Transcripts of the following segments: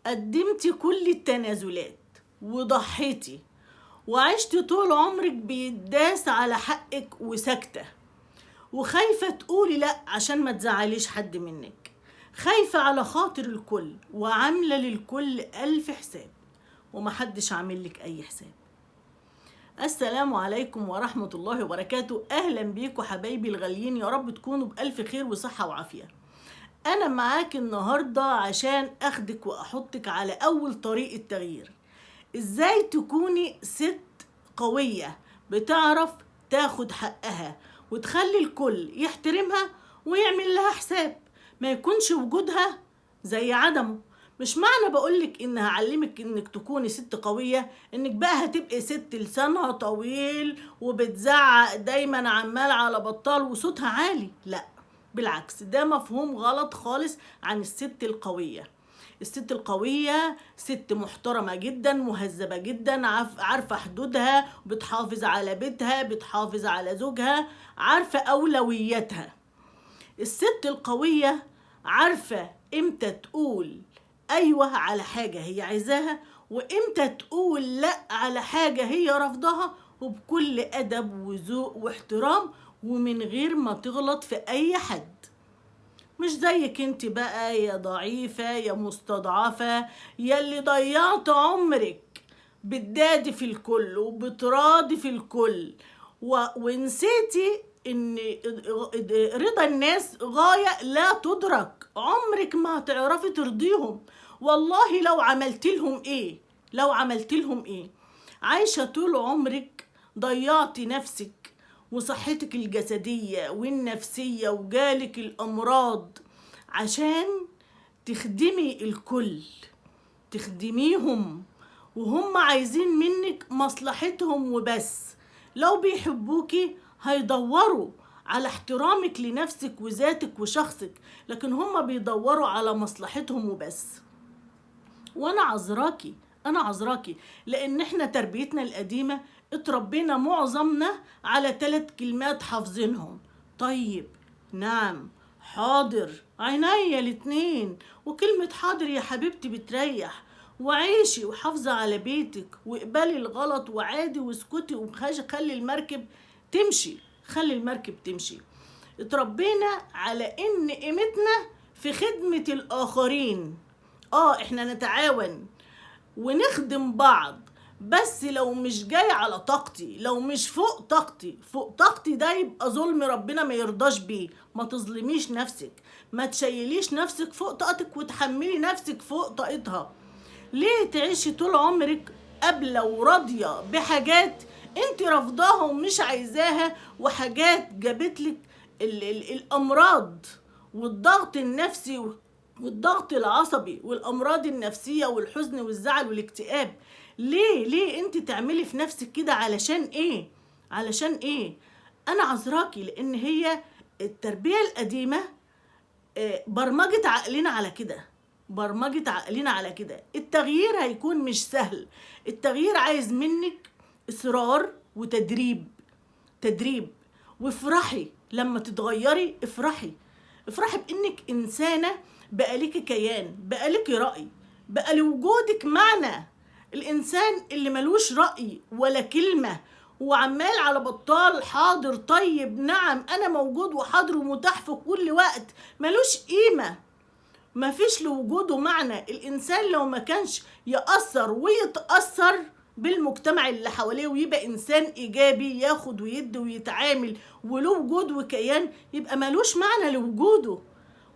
قدمتي كل التنازلات وضحيتي وعشتي طول عمرك بيداس على حقك وساكتة وخايفة تقولي لأ عشان ما تزعليش حد منك، خايفة على خاطر الكل وعاملة للكل ألف حساب ومحدش عامل لك أي حساب. السلام عليكم ورحمة الله وبركاته. أهلا بيكم حبايبي الغاليين، يا رب تكونوا بألف خير وصحة وعافية. أنا معاك النهاردة عشان أخدك وأحطك على أول طريق التغيير، إزاي تكوني ست قوية بتعرف تاخد حقها وتخلي الكل يحترمها ويعمل لها حساب، ما يكونش وجودها زي عدمه. مش معنى بقولك إن هعلمك إنك تكوني ست قوية إنك بقى هتبقي ست لسانها طويل وبتزعق دايما عمال على بطال وصوتها عالي، لا بالعكس، ده مفهوم غلط خالص عن الست القوية. الست القوية ست محترمة جدا، مهذبة جدا، عارفة حدودها، بتحافظ على بيتها، بتحافظ على زوجها، عارفة أولوياتها. الست القوية عارفة امتى تقول أيوة على حاجة هي عايزاها وامتى تقول لأ على حاجة هي رافضاها، وبكل أدب وذوق واحترام ومن غير ما تغلط في أي حد. مش زيك انت بقى يا ضعيفة يا مستضعفة يا اللي ضيعت عمرك بتدادي في الكل وبتراضي في الكل ونسيتي ان رضا الناس غاية لا تدرك، عمرك ما هتعرفي ترضيهم والله لو عملت لهم ايه، لو عملت لهم ايه. عايشة طول عمرك ضيعتي نفسك وصحتك الجسدية والنفسية وجالك الأمراض عشان تخدمي الكل، تخدميهم وهم عايزين منك مصلحتهم وبس. لو بيحبوكي هيدوروا على احترامك لنفسك وذاتك وشخصك، لكن هم بيدوروا على مصلحتهم وبس. وانا عذراكي، انا عذراكي، لان احنا تربيتنا القديمة اتربينا معظمنا على 3 كلمات حافظينهم: طيب، نعم، حاضر، عينيا الاتنين. وكلمة حاضر يا حبيبتي بتريح، وعيشي وحافظة على بيتك واقبلي الغلط وعادي واسكتي وخلي المركب تمشي، خلي المركب تمشي. اتربينا على ان قيمتنا في خدمة الاخرين، احنا نتعاون ونخدم بعض، بس لو مش جاي على طاقتي، لو مش فوق طاقتي، فوق طاقتي ده يبقى ظلم، ربنا ما يرضاش بيه. ما تظلميش نفسك، ما تشيليش نفسك فوق طاقتك وتحملي نفسك فوق طاقتها. ليه تعيشي طول عمرك قابلة وراضية بحاجات انت رافضاها ومش عايزاها، وحاجات جابتلك الامراض والضغط النفسي والضغط العصبي والامراض النفسية والحزن والزعل والاكتئاب؟ ليه ليه انت تعملي في نفسك كده؟ علشان ايه؟ علشان ايه؟ انا عذراكي، لان هي التربية القديمة برمجت عقلنا على كده، برمجت عقلنا على كده. التغيير هيكون مش سهل، التغيير عايز منك اصرار وتدريب، تدريب. وافرحي لما تتغيري، افرحي، افرحي بانك انسانة بقالك كيان، بقالك رأي، بقى لوجودك معنى. الإنسان اللي ملوش رأي ولا كلمة وعمال على بطال حاضر طيب نعم أنا موجود وحاضر ومتاح في كل وقت، ملوش قيمة، مفيش لوجوده معنى. الإنسان لو ما كانش يأثر ويتأثر بالمجتمع اللي حواليه ويبقى إنسان إيجابي ياخد ويدي ويتعامل وله وجود وكيان، يبقى ملوش معنى لوجوده،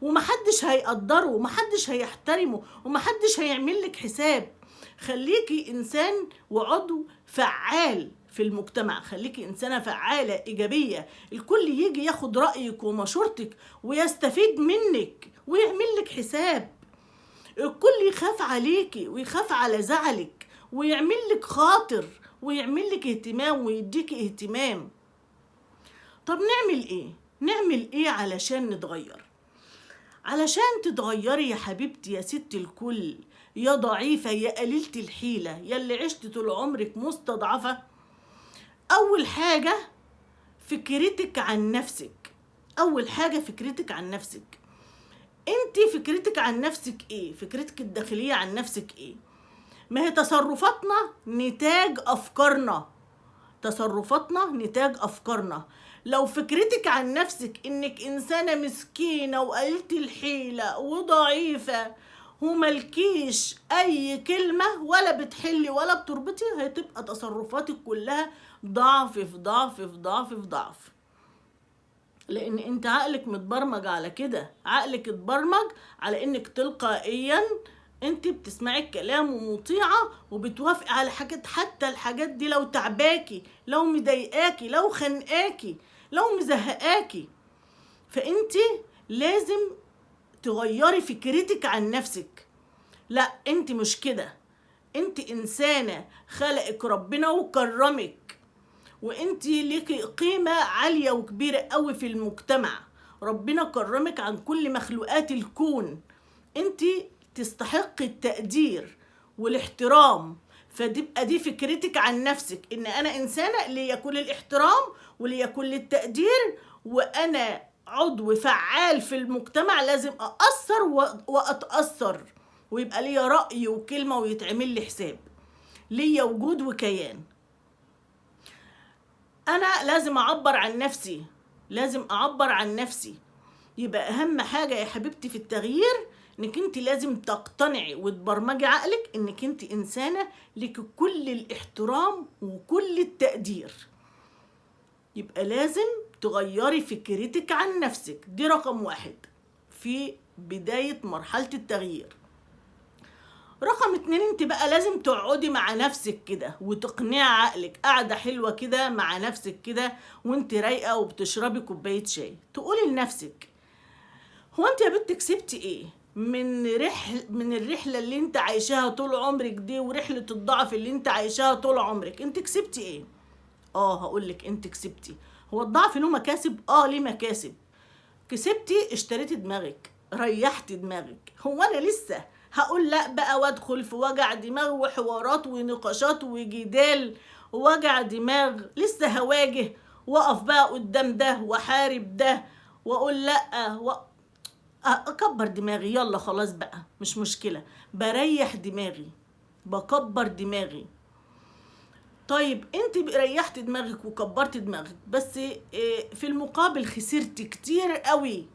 ومحدش هيقدره ومحدش هيحترمه ومحدش هيعمل لك حساب. خليكي إنسان وعضو فعال في المجتمع، خليكي إنسانة فعالة إيجابية، الكل يجي ياخد رأيك ومشورتك ويستفيد منك ويعمل لك حساب. الكل يخاف عليكي ويخاف على زعلك ويعمل لك خاطر ويعمل لك اهتمام ويديكي اهتمام. طب نعمل ايه؟ نعمل ايه علشان نتغير؟ علشان تتغيري يا حبيبتي يا ست الكل، يا ضعيفة يا قليلة الحيلة، يا اللي عشت طول عمرك مستضعفة، أول حاجة فكرتك عن نفسك، أول حاجة فكرتك عن نفسك. انت فكرتك عن نفسك ايه؟ فكرتك الداخلية عن نفسك ايه؟ ما هي تصرفاتنا نتاج افكارنا، تصرفاتنا نتاج افكارنا. لو فكرتك عن نفسك انك انسانة مسكينة وقلت الحيلة وضعيفة وملكيش اي كلمة ولا بتحلي ولا بتربطي، هتبقى تصرفاتك كلها ضعف في ضعف في ضعف في ضعف، لان انت عقلك متبرمج على كده. عقلك اتبرمج على انك تلقائيا انت بتسمعي الكلام ومطيعة وبتوافقي على حاجات، حتى الحاجات دي لو تعباكي، لو مضايقاكي، لو خنقاكي، لو مزهقاكي. فانت لازم تغيري فكرتك عن نفسك. لا، انت مش كده، انت انسانة خلقك ربنا وكرمك، وانت ليكي قيمة عالية وكبيرة قوي في المجتمع. ربنا كرمك عن كل مخلوقات الكون، انت تستحق التقدير والاحترام. فتبقى دي فكرتك عن نفسك، ان انا انسانة ليا كل الاحترام وليا كل التقدير، وانا عضو فعال في المجتمع، لازم أأثر وأتأثر، ويبقى ليا رأي وكلمة ويتعمل لي حساب، ليا وجود وكيان. أنا لازم أعبر عن نفسي، لازم أعبر عن نفسي. يبقى أهم حاجة يا حبيبتي في التغيير إنك أنت لازم تقتنعي وتبرمجي عقلك إنك أنت إنسانة لك كل الاحترام وكل التقدير. يبقى لازم تغيري فكرتك عن نفسك، دي رقم 1 في بداية مرحلة التغيير. رقم 2، انت بقى لازم تقعدي مع نفسك كده وتقنعي عقلك، قاعدة حلوة كده مع نفسك كده وانت رايقة وبتشربي كوباية شاي، تقولي لنفسك هو انت يا بنت كسبتي ايه من الرحلة اللي انت عايشاها طول عمرك دي، ورحلة الضعف اللي انت عايشاها طول عمرك، انت كسبتي ايه؟ هقولك انت كسبتي. هو الضعف له مكاسب؟ ليه مكاسب. كسبتي اشتريتي دماغك، ريحتي دماغك. هو انا لسه هقول لا بقى وادخل في وجع دماغ وحوارات ونقاشات وجدال ووجع دماغ؟ لسه هواجه واقف بقى قدام ده وحارب ده واقول لا اكبر دماغي، يلا خلاص بقى مش مشكلة، بريح دماغي، بكبر دماغي. طيب انت ريحت دماغك وكبرت دماغك، بس في المقابل خسرت كتير قوي،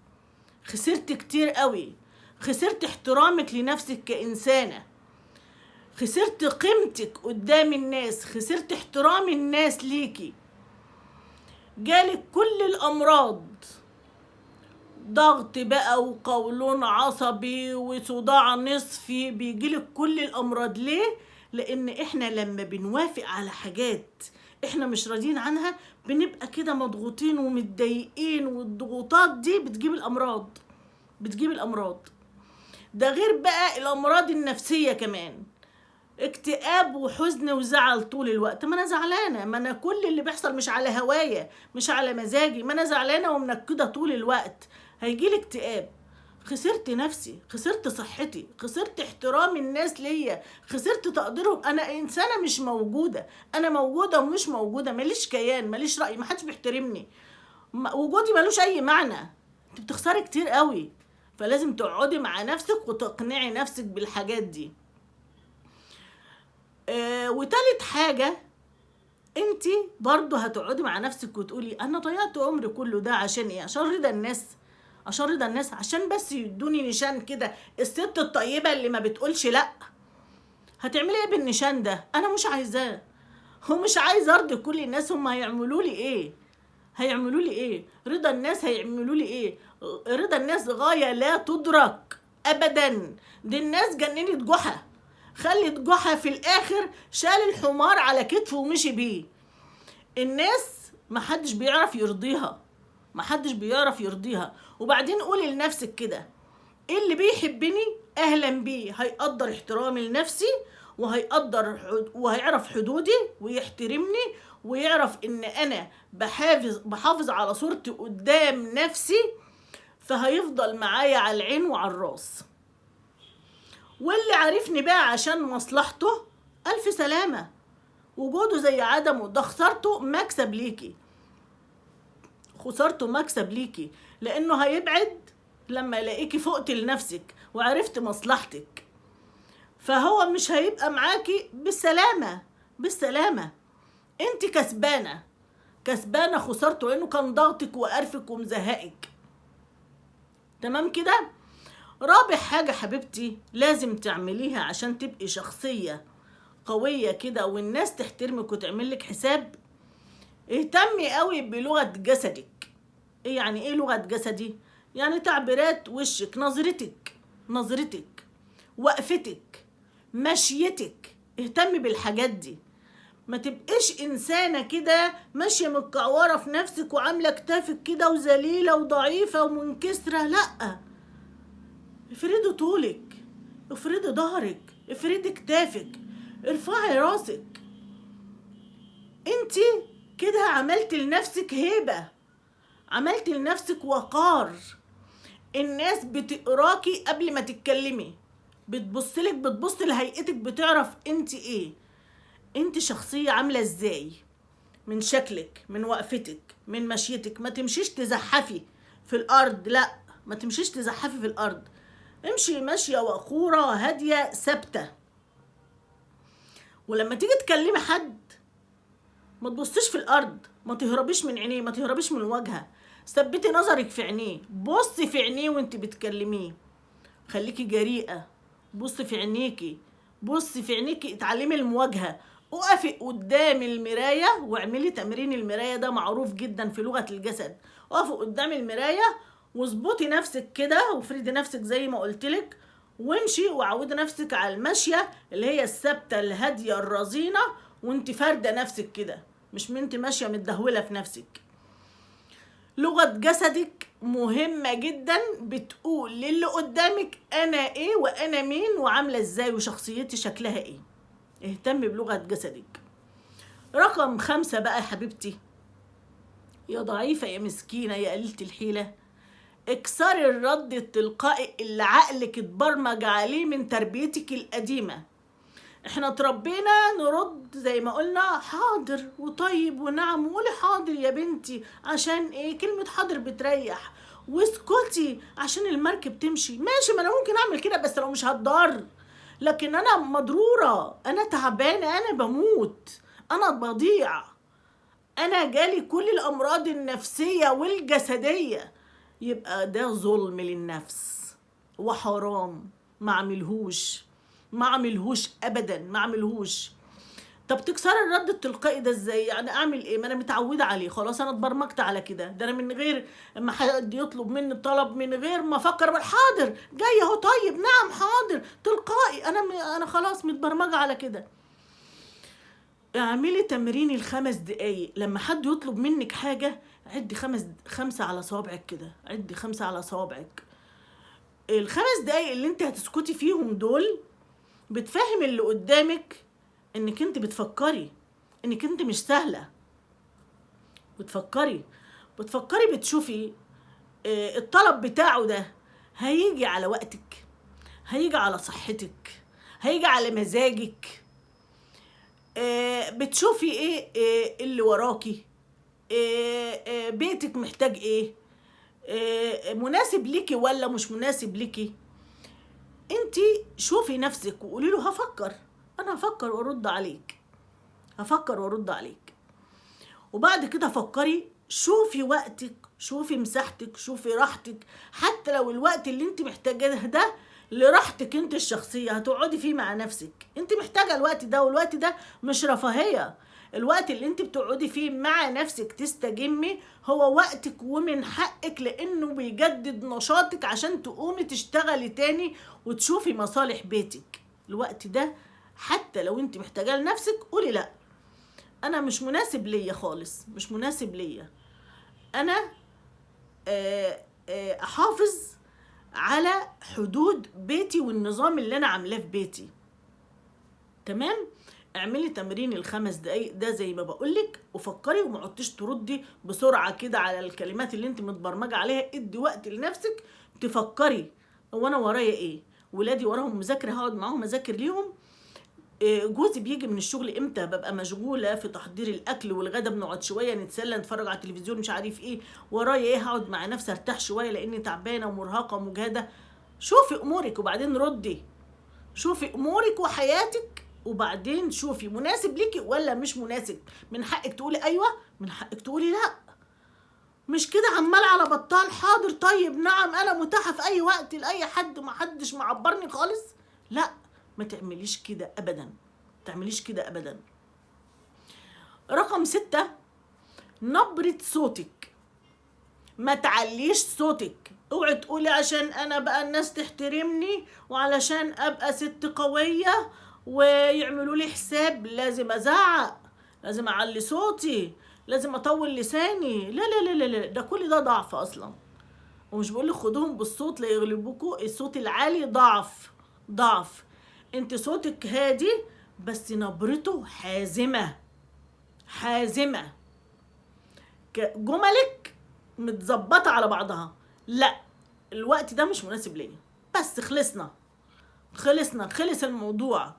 خسرت كتير قوي. خسرت احترامك لنفسك كإنسانة، خسرت قيمتك قدام الناس، خسرت احترام الناس ليكي، جالك كل الأمراض، ضغط بقى وقولون عصبي وصداع نصفي، بيجيلك كل الأمراض. ليه؟ لأن احنا لما بنوافق على حاجات احنا مش راضيين عنها بنبقى كده مضغوطين ومتضايقين، والضغوطات دي بتجيب الأمراض، بتجيب الأمراض. ده غير بقى الأمراض النفسية كمان، اكتئاب وحزن وزعل طول الوقت. ما أنا زعلانة، ما أنا كل اللي بيحصل مش على هوايا، مش على مزاجي، ما أنا زعلانة ومنكدة طول الوقت، هيجيلي اكتئاب. خسرت نفسي، خسرت صحتي، خسرت احترام الناس ليا، خسرت تقديرهم. أنا إنسانة مش موجودة، أنا موجودة ومش موجودة، ماليش كيان، ماليش رأي، ما حدش بيحترمني، وجودي ملوش أي معنى. انت بتخسري كتير قوي، فلازم تقعدي مع نفسك وتقنعي نفسك بالحاجات دي. وتالت حاجة، انت برضو هتقعدي مع نفسك وتقولي انا ضيعت عمري كله ده عشان ايه؟ عشان رضا الناس، عشان رضا الناس، عشان بس يدوني نشان كده، الست الطيبة اللي ما بتقولش لا. هتعملي ايه بالنشان ده؟ انا مش عايزاه، ومش عايزه ارضي كل الناس. هم هيعملوا لي ايه؟ هيعملوا لي ايه؟ رضا الناس هيعملوا لي ايه؟ رضا الناس غاية لا تدرك ابدا. دي الناس جننت جحا، خلت جحا في الاخر شال الحمار على كتفه ومشي بيه. الناس محدش بيعرف يرضيها، محدش بيعرف يرضيها. وبعدين قولي لنفسك كده، اللي بيحبني اهلا بيه، هيقدر احترامي لنفسي، وهيقدر وهيعرف حدودي ويحترمني، ويعرف ان انا بحافظ على صورتي قدام نفسي، فهيفضل معايا على العين وعلى الراس. واللي عارفني بقى عشان مصلحته الف سلامة، وجوده زي عدمه، ده خسارته مكسب ليكي، خسارته مكسب ليكي، لانه هيبعد لما يلاقيكي فقت لنفسك وعرفت مصلحتك، فهو مش هيبقى معاكي. بالسلامة بالسلامة، انت كسبانة، كسبانة خسارته لانه كان ضغطك وقرفك ومزهقك. تمام كده؟ رابع حاجة حبيبتي لازم تعمليها عشان تبقي شخصية قوية كده والناس تحترمك وتعملك حساب، اهتمي قوي بلغة جسدك. ايه يعني ايه لغة جسدي؟ يعني تعبيرات وشك، نظرتك، نظرتك، وقفتك، مشيتك، اهتمي بالحاجات دي. ما تبقيش انسانة كده ماشية متكعورة في نفسك وعاملة كتافك كده وذليلة وضعيفة ومنكسرة، لأ، افردي طولك، افردي ظهرك، افردي كتافك، ارفعي راسك. انتي كده عملتي لنفسك هيبة، عملتي لنفسك وقار. الناس بتقراكي قبل ما تتكلمي، بتبصلك، بتبص لهيئتك، بتعرف انتي ايه، انتي شخصية عاملة ازاي من شكلك، من وقفتك، من مشيتك. ما تمشيش تزحفي في الارض، لا، ما تمشيش تزحفي في الارض، امشي ماشية وقورة هادية ثابتة. ولما تيجي تكلمي حد ما تبصيش في الارض، ما تهربيش من عينيه، ما تهربيش من وجهه، ثبتي نظرك في عينيه، بصي في عينيه وانت بتكلميه، خليكي جريئة، بصي في عينيكي، بصي في عينيكي، اتعلمي المواجهة، اقفي قدام المراية واعملي تمرين المراية، ده معروف جدا في لغة الجسد. اقفي قدام المراية واظبطي نفسك كده وافردي نفسك زي ما قلتلك، وامشي وعودي نفسك على المشية اللي هي الثابتة الهادية الرزينة، وانت فاردة نفسك كده، مش انت ماشية متدهولة في نفسك. لغة جسدك مهمة جدا، بتقول للي قدامك انا ايه وانا مين وعاملة ازاي وشخصيتي شكلها ايه. اهتمي بلغة جسدك. رقم 5 بقى يا حبيبتي، يا ضعيفة يا مسكينة يا قليلة الحيلة، اكسري الرد التلقائي اللي عقلك اتبرمج عليه من تربيتك القديمة. احنا اتربينا نرد زي ما قلنا حاضر وطيب ونعم، وقولي حاضر يا بنتي عشان ايه، كلمة حاضر بتريح، واسكتي عشان المركب تمشي. ماشي، ما انا ممكن اعمل كده بس لو مش هتضر، لكن انا مضرورة، انا تعبانة، انا بموت، انا بضيع، انا جالي كل الامراض النفسية والجسدية. يبقى ده ظلم للنفس وحرام، ما اعملهوش، ما اعملهوش ابدا، ما اعملهوش. طب تكسر الرد التلقائي ده ازاي؟ يعني اعمل ايه؟ ما انا متعوده عليه، خلاص انا اتبرمجت على كده، ده انا من غير ما حد يطلب مني الطلب، من غير ما افكر حاضر جاي اهو، طيب نعم حاضر، تلقائي، انا خلاص متبرمجه على كده. اعملي تمرين ال5 دقايق، لما حد يطلب منك حاجه عدي 5 على صوابعك كده، عدي 5 على صوابعك. ال5 دقايق اللي انت هتسكتي فيهم دول بتفهم اللي قدامك انك انت بتفكري، انك انت مش سهله، بتفكري بتفكري، بتشوفي الطلب بتاعه ده هيجي على وقتك، هيجي على صحتك، هيجي على مزاجك، بتشوفي ايه اللي وراكي، بيتك محتاج ايه، مناسب ليكي ولا مش مناسب ليكي. انتي شوفي نفسك وقولي له هفكر، انا هفكر وارد عليك، هفكر وارد عليك. وبعد كده فكري، شوفي وقتك، شوفي مساحتك، شوفي راحتك، حتى لو الوقت اللي انت محتاجاه ده لراحتك انت الشخصية هتقعدي فيه مع نفسك، انت محتاجة الوقت ده، والوقت ده مش رفاهية. الوقت اللي انت بتقعدي فيه مع نفسك تستجمي هو وقتك ومن حقك، لانه بيجدد نشاطك عشان تقومي تشتغلي تاني وتشوفي مصالح بيتك. الوقت ده حتى لو انت محتاجاه لنفسك قولي لا، انا مش مناسب ليا خالص، مش مناسب ليا، انا احافظ على حدود بيتي والنظام اللي انا عاملاه في بيتي. تمام؟ اعملي تمرين ال5 دقايق ده زي ما بقولك، وفكري وما عدتيش تردي بسرعه كده على الكلمات اللي انت متبرمجه عليها. ادي وقت لنفسك تفكري، هو انا ورايا ايه؟ ولادي وراهم مذاكره، هقعد معاهم اذاكر ليهم، جوزي بيجي من الشغل امتى؟ ببقى مشغولة في تحضير الاكل والغدا، بنقعد شوية نتسلى نتفرج على التلفزيون مش عارف ايه، ورايا ايه، هقعد مع نفسي ارتاح شوية لاني تعبانة ومرهقه ومجهده. شوفي امورك وبعدين ردي، شوفي امورك وحياتك وبعدين شوفي مناسب ليكي ولا مش مناسب. من حقك تقولي ايوه، من حقك تقولي لا، مش كده عمال على بطال حاضر طيب نعم انا متاحة في اي وقت لاي حد ما حدش معبرني خالص. لا، ما تعمليش كده ابدا، ما تعمليش كده ابدا. رقم 6، نبرة صوتك، ما تعليش صوتك. اوعي تقولي عشان انا بقى الناس تحترمني وعلشان ابقى ست قوية ويعملوا لي حساب لازم ازعق، لازم اعلي صوتي، لازم اطول لساني. لا لا لا لا، ده كل ده ضعف اصلا. ومش بقول لك خدوهم بالصوت لا يغلبوكوا، الصوت العالي ضعف، ضعف. انت صوتك هادي بس نبرته حازمة، حازمة، جملك متظبطة على بعضها. لا، الوقت ده مش مناسب ليا، بس خلصنا، خلصنا، خلص الموضوع.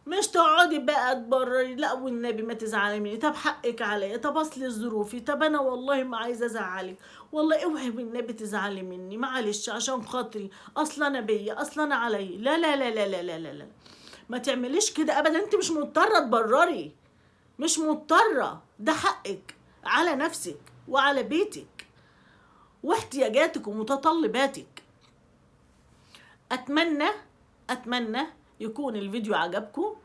مش تقعدي بقى تبرري، لا والنبي ما تزعلي مني، طب حقك عليا، طب اصل ظروفي، طب انا والله ما عايزه ازعلك، والله اوعي والنبي تزعلي مني، معلش عشان خاطري، اصل انا بيا، اصل انا عليا. لا لا لا لا لا لا لا لا، ما تعمليش كده ابدا. انت مش مضطرة تبرري، مش مضطرة، ده حقك على نفسك وعلى بيتك واحتياجاتك ومتطلباتك. اتمنى يكون الفيديو عجبكم،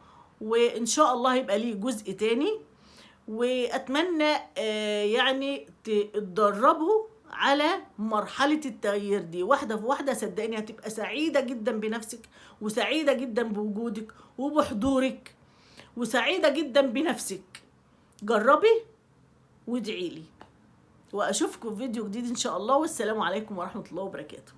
وان شاء الله يبقى ليه جزء تاني. واتمنى يعني تتدربوا على مرحلة التغيير دي واحدة في واحدة. صدقني هتبقى سعيدة جدا بنفسك، وسعيدة جدا بوجودك وبحضورك، وسعيدة جدا بنفسك. جربي وادعيلي، واشوفكم في فيديو جديد ان شاء الله. والسلام عليكم ورحمة الله وبركاته.